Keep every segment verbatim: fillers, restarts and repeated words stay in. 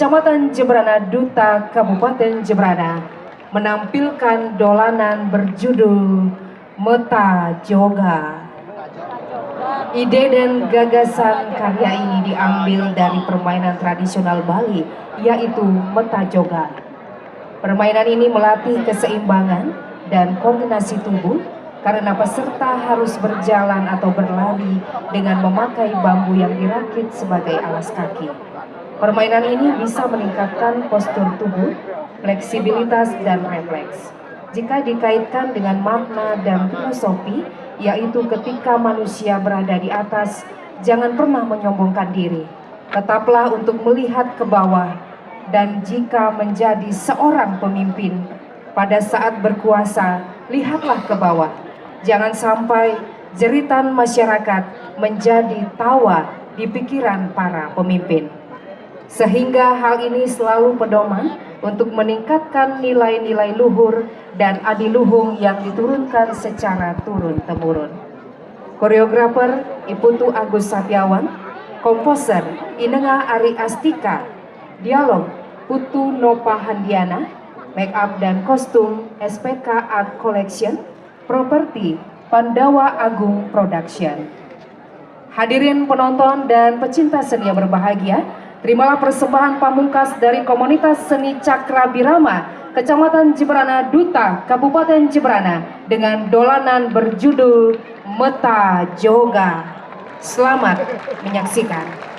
Kecamatan Jembrana Duta Kabupaten Jembrana menampilkan dolanan berjudul Meta Joga. Ide dan gagasan karya ini diambil dari permainan tradisional Bali, yaitu Meta Joga. Permainan ini melatih keseimbangan dan koordinasi tubuh karena peserta harus berjalan atau berlari dengan memakai bambu yang dirakit sebagai alas kaki. Permainan ini bisa meningkatkan postur tubuh, fleksibilitas, dan refleks. Jika dikaitkan dengan makna dan filosofi, yaitu ketika manusia berada di atas, jangan pernah menyombongkan diri. Tetaplah untuk melihat ke bawah, dan jika menjadi seorang pemimpin, pada saat berkuasa, lihatlah ke bawah. Jangan sampai jeritan masyarakat menjadi tawa di pikiran para pemimpin. Sehingga hal ini selalu pedoman untuk meningkatkan nilai-nilai luhur dan adiluhung yang diturunkan secara turun-temurun. Koreografer, I Putu Agus Satiawan. Komposer, I Nengah Ari Astika. Dialog, Putu Nopa Handiana. Make up dan kostum, S P K Art Collection. Properti, Pandawa Agung Production. Hadirin penonton dan pecinta seni yang berbahagia, terimalah persembahan pamungkas dari Komunitas Seni Cakra Birama, Kecamatan Jembrana Duta, Kabupaten Jembrana, dengan dolanan berjudul Meta Joga. Selamat menyaksikan.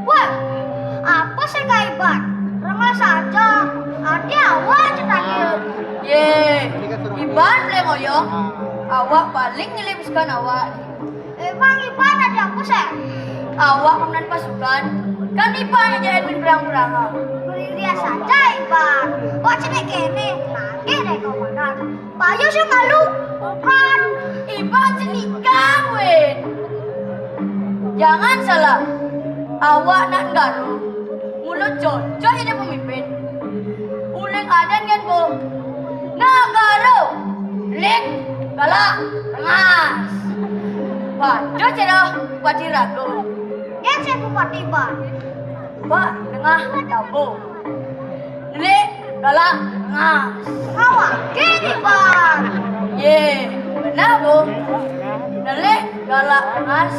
Wah, apa sih Kak Iban? Rengah saja. Ade awak je tadi. Ye, Iban le ngoyo. Awak paling ngelipskan awak. Emang Iban ade apa sih? Awak pemain pasukan. Kan Iban aja admin perang-perang. Beriria saja Iban. Wak cedek kene. Nagih deh komandan. Payo sing malu. Bukan. Iban cenikang, Win. Jangan salah. Awak nak negara. Mulut cocok jadi pemimpin. Uling aden ngen bo. Negara. Lik. Galak. Rengas. Waduh, cerah. Bupati Rago. Ngen saya Bupati Bang. Bak Tengah Jambu. Nelik Galak Rengas. Awak gini, Bang. Ye, benar, Bu. Nelik Galak Rengas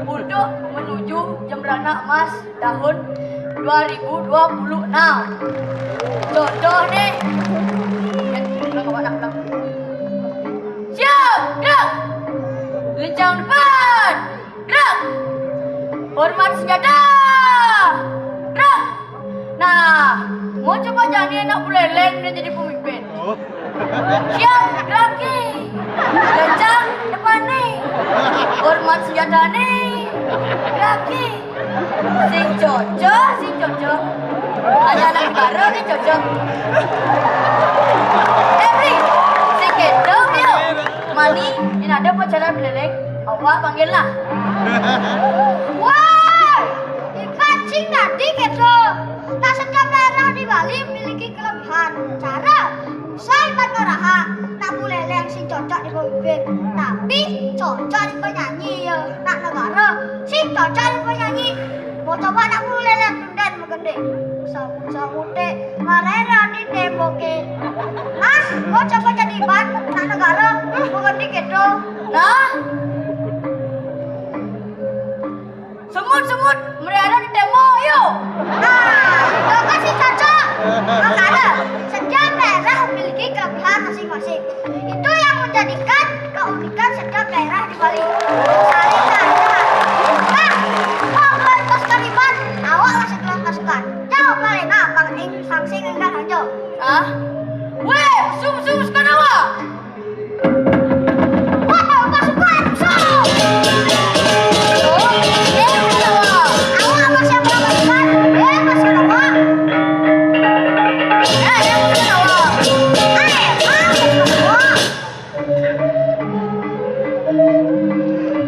untuk menuju Jembrana Emas tahun dua ribu dua puluh enam. Jodoh nih. Siap, gerak. Senjata! Gerak! Nah, mau coba jani anak Buleleng dia jadi pemimpin. Siap, geraki. Kencang, depan nih. Hormat senjata nih. Geraki. Sing cocok, sing cocok. Hanya anak baru nih cocok. Eh, Bri, sing gendong yuk. Mani, ini ada pacara Buleleng. Awak panggil lah. Woi, ikan sing tadi gitu. Tak setiap daerah di Bali memiliki kelebihan. Cara usai iban ngaraha, nak Buleleng sing cocok di pemimpin. Tapi cocok di penyanyi ya, nak negara sing cocok di penyanyi. Mau coba nak Buleleng tunden magending. Samu-samu te marera di temboke. Nah, mau coba jadi iban nak negara magending gitu. Nah, semut-semut merera di tembok, yuk. Nah, itu kan sing cocok. Makanya, setiap daerah memiliki kelebihan masing-masing. Itu yang menjadikan keunikan setiap daerah di Bali. Saling tanya. Nah, mau keluar pasukan iban, awak masih keluar pasukan. Jauh paling nah, pang ing sangsing enggak lanjut. Ah? Weh, sum-sum sekarang awak. Wah, pasukan, musuh. Tuh, dia musuh awak. Awak apa siapa pasukan? Eh, pasukan awak. Eh, dia musuh awak. Eh, ah, pasukan awak.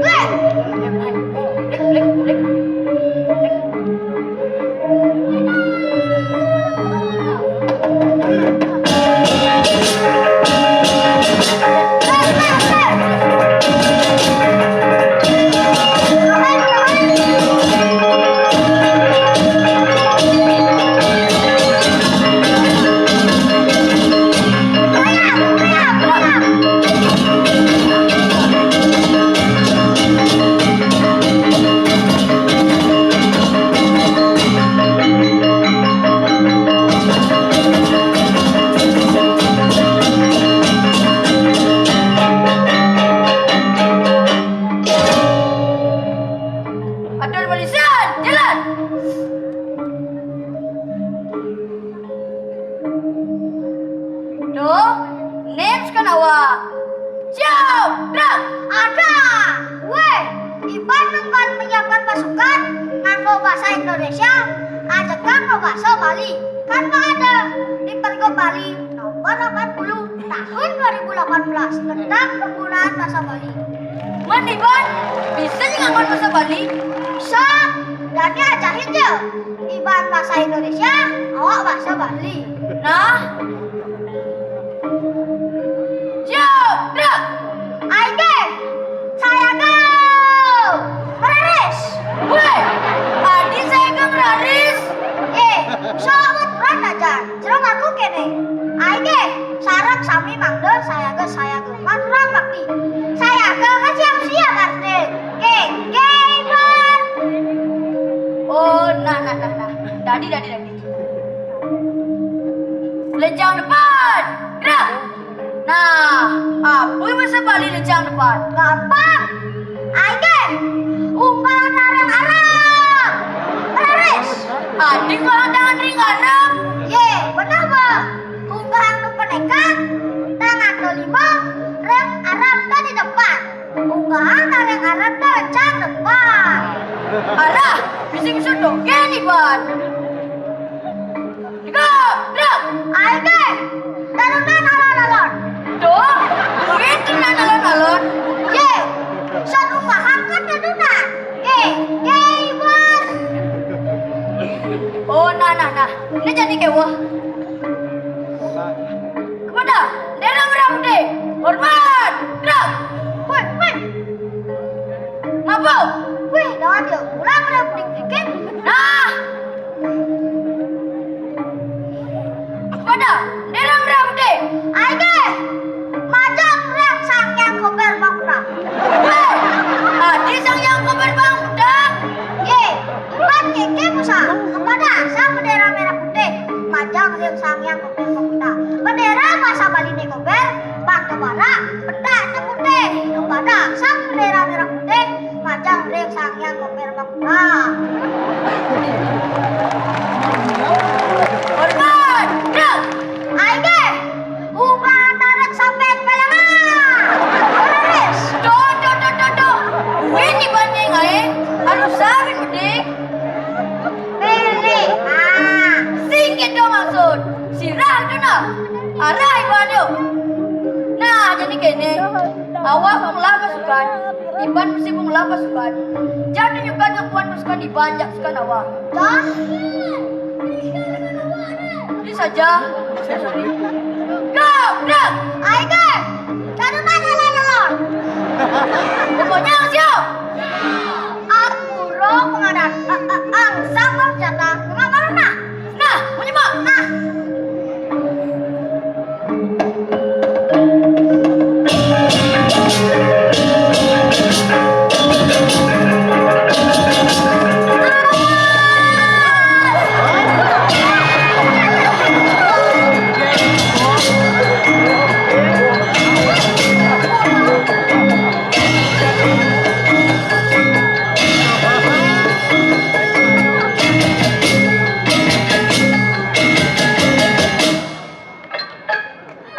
Blek. Blek, blek, blek. Atur barisan, jalan. Tuh, next kan awak. Siap, gerak. Ada. Weh, iban nemban menyiapkan pasukan nganggo bahasa Indonesia, ajekan nganggo bahasa Bali. Kan ada di Pergub Bali nomor delapan puluh tahun dua ribu delapan belas tentang penggunaan bahasa Bali. Man, iban bisa juga nganggo bahasa Bali? Bisa. Jadi ajahin je. Iban bahasa Indonesia, awak bahasa Bali. Nah. Siap, gerak. Aige, sayaga. Meraris. Weh, adi sayaga meraris. Eh, sok buat berat aja. Jeruk aku kene. Aige, sarang sami mangda sayaga, sayaga. Maturan bakti. Sayaga kan siap-siap, Artin. Oke, gamer. Oh, nah, nah, nah, nah. Tadi, tadi, tadi. Lejang depan. Gerak. Nah, apa bahasa Bali lejang depan? Gampang. Aige. Unggahan ring arep. Meraris. Adi unggahan tangan ring arep. Ye, benar, Bang. Unggahan nu pendekat, tangan nu lima, ring arep di depan. Unggahan ring arep lejang depan. Alah, bisi-bisi doge nih, Ban. Tiga, gerak. Aige. Darunan alon-alon. Tuh, duit tenan alon-alon. Ye, satu paham kan darunan. Ye, ye, Iwan. Oh, nah, nah, nah. Ini jadi kewah. Kepada Dera Merah Putih. Hormat. Gerak. Weh, weh. Ngapa? Weh, dah dia pulang dah dikit-dikit. Nah. Kepada Dera Merah Putih. Awak kong lah pasukan, iban mesti kong lah pasukan. Jadi nyukan ngakuan pasukan iban, jak pasukan awak. Dah. Ini saja. Go, gerak. Aiger. Catatan jalan dulu. Pokoknya siap. Aku roh komandan. A, a, ang, sama jatah. Mengapa nak? Nah, menyimak. Nah.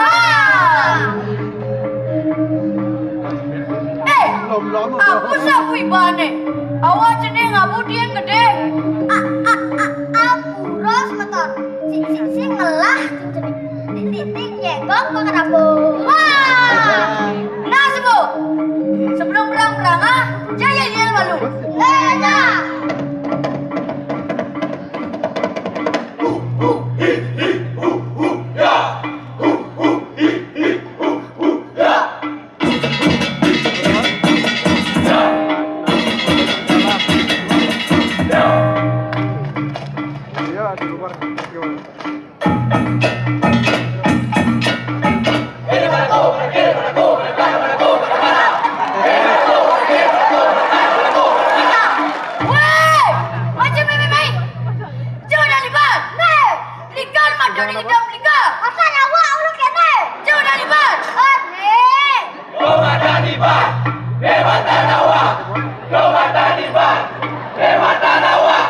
Ah! Eh, aku sapu iban eh. Awak jenis ngabu dian gede. A, a, a, ampura semeton. Si, si, si ngelah jenis. Titik-titik nyegok makan apa? Wah! Nah, Sebo. Sebelum perang-perang, ah, jaya dia malu. Eh, ya. Weh, macam mai-mai. Jauh dari bar. Nih, belikan madu di hidung belikan. Asal awak ulah kena. Jauh dari bar. Nih. Komandan Iban, lewatan awak. Komandan Iban, lewatan awak.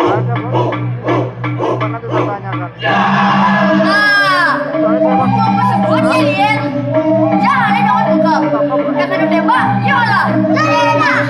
Ada, Bos. Mana tuh saya tanyakan? Nah, soalnya saya mau, mau sebut ya, Lien. Jangan ada orang buka. Jangan ada tembak. Yolah. Jangan.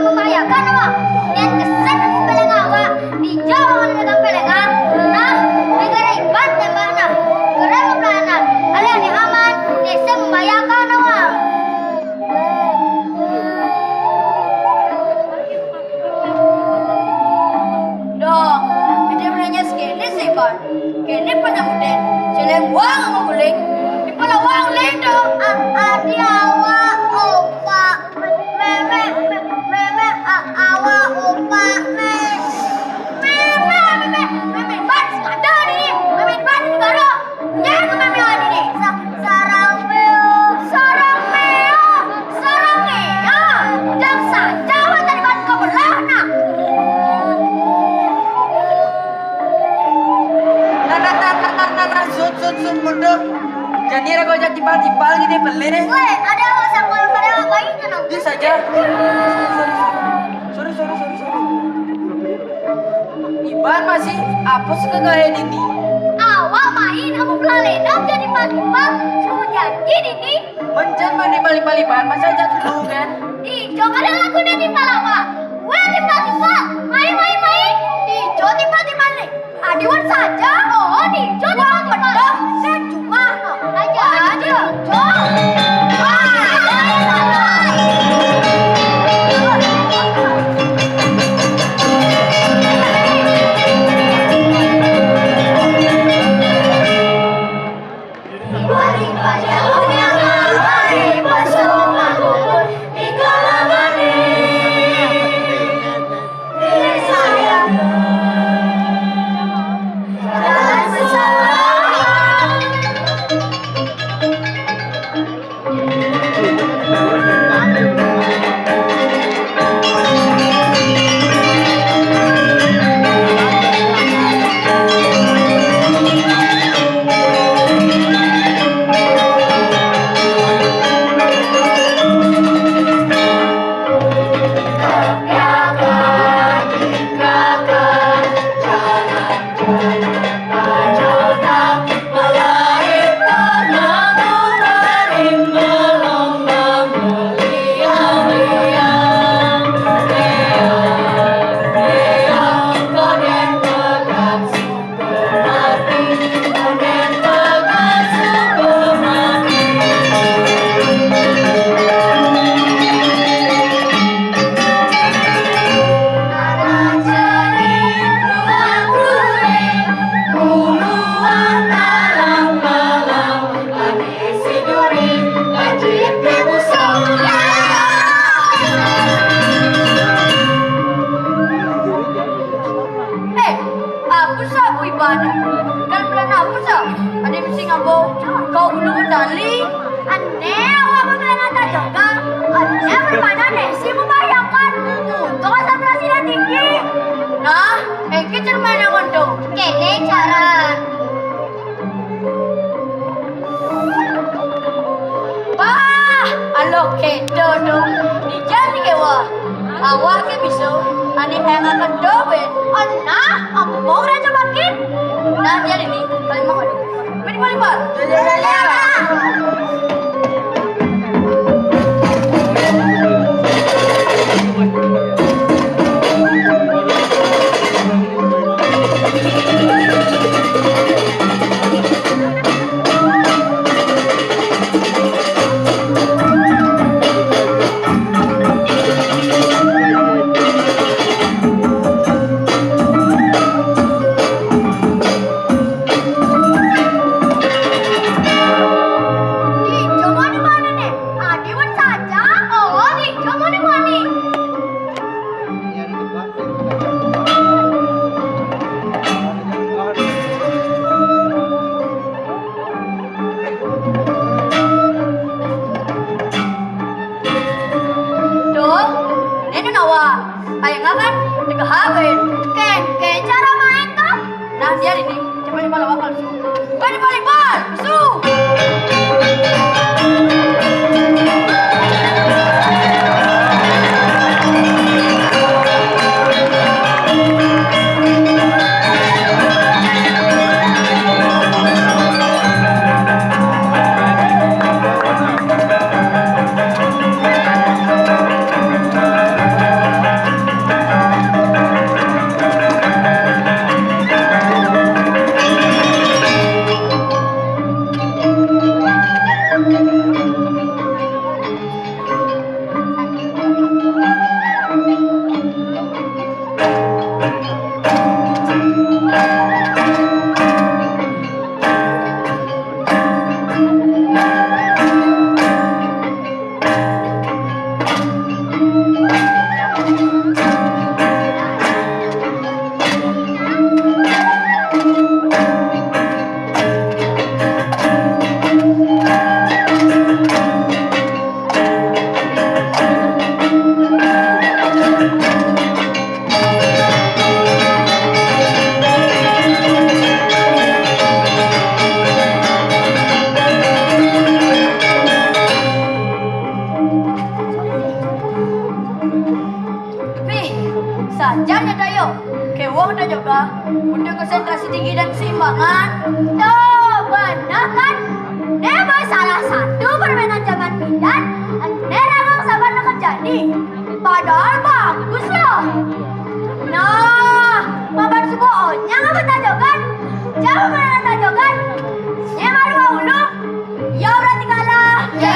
Bayangkan awak, nian keset aku pelengan awak, dijawab awak dagang pelengan, nah, negara Iban tembak nah, keren pelayanan, alih ni aman, desa membayangkan awak. Dong, ada penanya sekene sih, Ban. Kene penyambutan, celeng wang nguling, di pala wang lendo. Adi awak, opak. Meme, meme, a-, awak, opak, me. Meme, meme, meme, ban sekadar ni. Meme, ban negara. Jangan ke meme adi ni. Sa-, sarang meo, sarang meo, sarang meo. Jangan saja awak tadi ban kebelah nah. Nah, nah, nah, nah, nah, nah, nah, sut, sut, sut, mundur. Jadi raga ajak timpal-timpal gini, pelih. Weh, ada awak sama yang pada awak baik kan, Om? Bisa aja. Sorry, sorry, sorry, sorry. Iban masih apa suka gaya dini? Awak main sama belalai dah jadi timpal-timpal, semua janji dini. Mencet mani balik-balik Iban, masih aja dulu kan? Ijo kada lagu dah timpal apa? Weh, timpal-timpal, main, main, main. Ijo timpal-timpal ni. Adiwan saja, oh, di Jun. Wah, pedang, saya cuma. Aja, aja. Jun. Wah, Eh, apa sah aku ibadah? Kan bulan apa sah? Ada mesti ngabo kau guna kendali. Aneh, awak apa kalian ada juga? Aneh, bermana nih si membayangkan? Untung konsentrasi dah tinggi. Nah, engke cermin yang untung. Kene cara. Wah, aloh kedo dong. Dijam ni kewa. Awak ke biso, ani engakan doben. Anah, among raja bakit. Nah, jadi ni, kali mau adu. Mari, mari, mari. Di jomoni mana ne? Adi wan saja. Oh, di jomoni mani. Duh, nenu nawa. Ayo ngakan, tegah hawin. Ken, ken cara main toh? Nah, dia ini. Coba di bawah palsu. Coba di bawah palsu. Saja nya, Tayo. Kéweh Tajoga, butuh konsentrasi tinggi dan keseimbangan. Tuh, bener kan? Né mah salah satu permainan zaman pindan, né ragang sabar nu kerjani. Padahal bagus loh. Nah, mapan suku onyang apa Tajogan? Jauh mana Tajogan? Nya malu ulu. Yo, berarti kalah. Ya.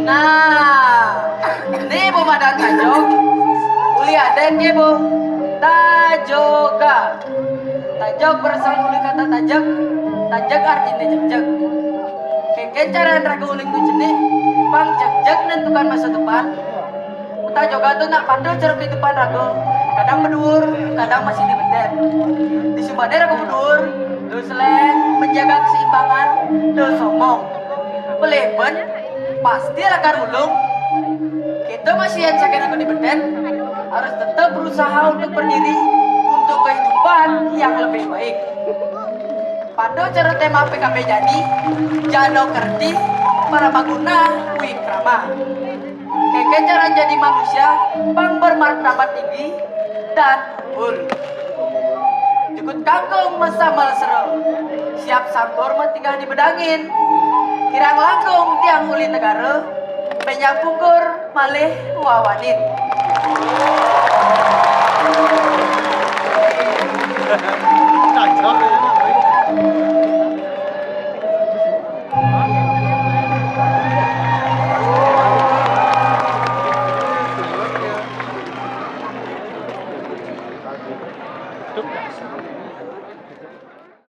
Nah, né Bu madan Tajog. Uli aden ké, Bu. Tajoga. Tajog berasal uli kata tajeg. Tajeg artiné jegjeg. Kéngkén caraan raga uling nu jenih, pang jegjeg nentukan masa depan. Tajoga tuh nak patuh ceruk di depan raga. Kadang beduur, kadang masih di beten. Disumbané raga beduur, terus lén menjaga keseimbangan, terus sombong. Peleben, pasti lakar ulung. Kita masih yang sakit raga di beten, harus tetap berusaha untuk berdiri, untuk kehidupan yang lebih baik. Patuh cara tema P K B jadi, jano kerti, para maguna, wikrama. Kéngkén cara jadi manusia, pang bermartabat tinggi dan unggul. Jukut kangkung mesam malesero, siap sampur metinggal di bedangin. Kirang langkung tiang uli negara, banyak pungkur malih wawanin.